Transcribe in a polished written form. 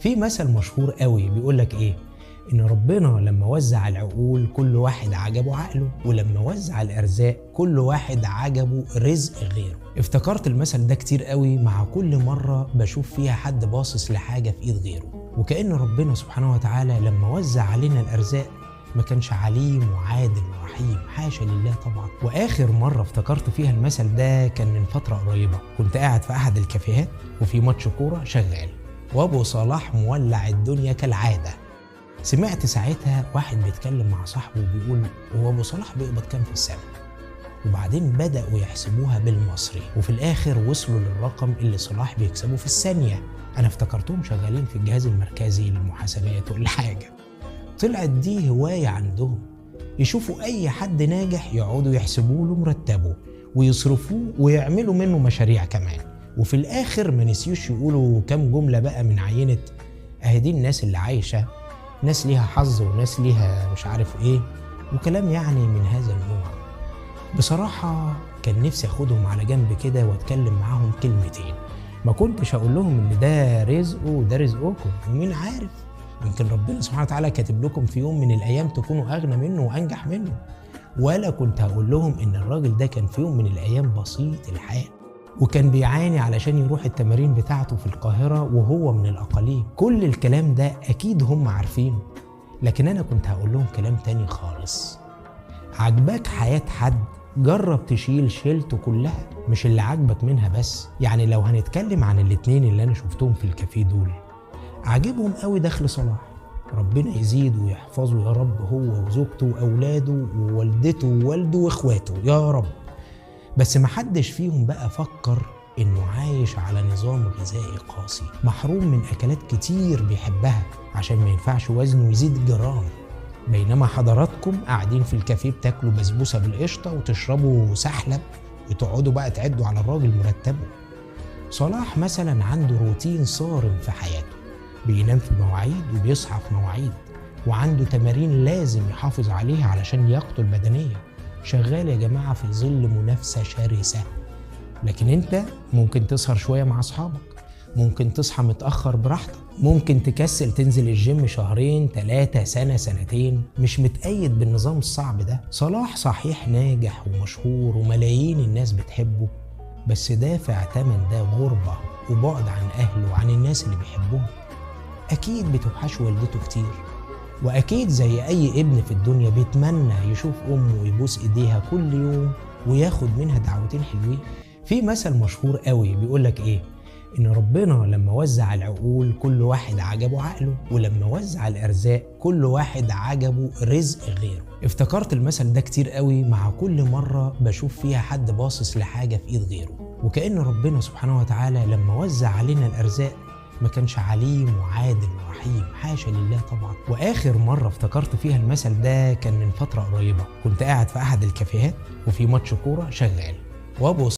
في مثل مشهور قوي بيقولك ايه؟ ان ربنا لما وزع العقول كل واحد عجبه عقله، ولما وزع الارزاق كل واحد عجبه رزق غيره. افتكرت المثل ده كتير قوي مع كل مرة بشوف فيها حد باصص لحاجة في ايد غيره، وكأن ربنا سبحانه وتعالى لما وزع علينا الارزاق ما كانش عليم وعادل ورحيم، حاشا لله طبعا. واخر مرة افتكرت فيها المثل ده كان من فترة قريبة، كنت قاعد في احد الكافيهات وفي ماتش كورة شغال، وابو صلاح مولع الدنيا كالعادة. سمعت ساعتها واحد بيتكلم مع صاحبه وبيقول هو ابو صلاح بيقبض كام في السنة؟ وبعدين بدأوا يحسبوها بالمصري، وفي الآخر وصلوا للرقم اللي صلاح بيكسبه في الثانية. أنا افتكرتهم شغالين في الجهاز المركزي للمحاسبات ولا حاجة. طلعت دي هواية عندهم، يشوفوا أي حد ناجح يقعدوا يحسبوا له مرتبه ويصرفوه ويعملوا منه مشاريع كمان، وفي الآخر ما نسيوش يقولوا كام جملة بقى من عينة أهي دي الناس اللي عايشة، ناس ليها حظ وناس ليها مش عارف ايه، وكلام يعني من هذا النوع. بصراحة كان نفسي اخدهم على جنب كده واتكلم معاهم كلمتين، ما كنتش اقول لهم ان ده رزقه وده رزقكم، ومين عارف يمكن ربنا سبحانه وتعالى كاتب لكم في يوم من الايام تكونوا اغنى منه وانجح منه، ولا كنت هقول لهم ان الراجل ده كان في يوم من الايام بسيط الحال وكان بيعاني علشان يروح التمارين بتاعته في القاهرة وهو من الأقاليم. كل الكلام ده أكيد هم عارفينه، لكن أنا كنت هقول لهم كلام تاني خالص. عجبك حياة حد جرب تشيل شيلته كلها، مش اللي عجبك منها بس. يعني لو هنتكلم عن الاتنين اللي أنا شفتهم في الكافيه دول، عاجبهم قوي دخل صلاح، ربنا يزيد ويحفظه يا رب، هو وزوجته وأولاده ووالدته ووالده وإخواته يا رب. بس محدش فيهم بقى فكر إنه عايش على نظام غذائي قاسي، محروم من أكلات كتير بيحبها عشان ما ينفعش وزنه يزيد جرام، بينما حضراتكم قاعدين في الكافيه بتاكلوا بسبوسة بالقشطة وتشربوا سحلب وتقعدوا بقى تعدوا على الراجل مرتبه. صلاح مثلا عنده روتين صارم في حياته، بينام في مواعيد وبيصحى في مواعيد، وعنده تمارين لازم يحافظ عليها علشان لياقته البدنية. شغال يا جماعة في ظل منافسة شرسة، لكن انت ممكن تسهر شوية مع اصحابك، ممكن تصحى متأخر براحتك، ممكن تكسل تنزل الجيم شهرين 3 سنة سنتين، مش متقيد بالنظام الصعب ده. صلاح صحيح ناجح ومشهور وملايين الناس بتحبه، بس دافع تمن ده غربة وبعد عن أهله وعن الناس اللي بيحبوهم. أكيد بتوحش والدته كتير، وأكيد زي أي ابن في الدنيا بيتمنى يشوف أمه ويبوس إيديها كل يوم وياخد منها دعوتين حلوين. في مثل مشهور قوي بيقولك إيه؟ إن ربنا لما وزع العقول كل واحد عجبه عقله، ولما وزع الأرزاق كل واحد عجبه رزق غيره. افتكرت المثل ده كتير قوي مع كل مرة بشوف فيها حد باصص لحاجة في إيد غيره، وكأن ربنا سبحانه وتعالى لما وزع علينا الأرزاق ما كانش عليم وعادل ورحيم، حاشا لله طبعا. واخر مرة افتكرت فيها المثل ده كان من فترة قريبة، كنت قاعد في احد الكافيهات وفي ماتش كورة شغال، وابو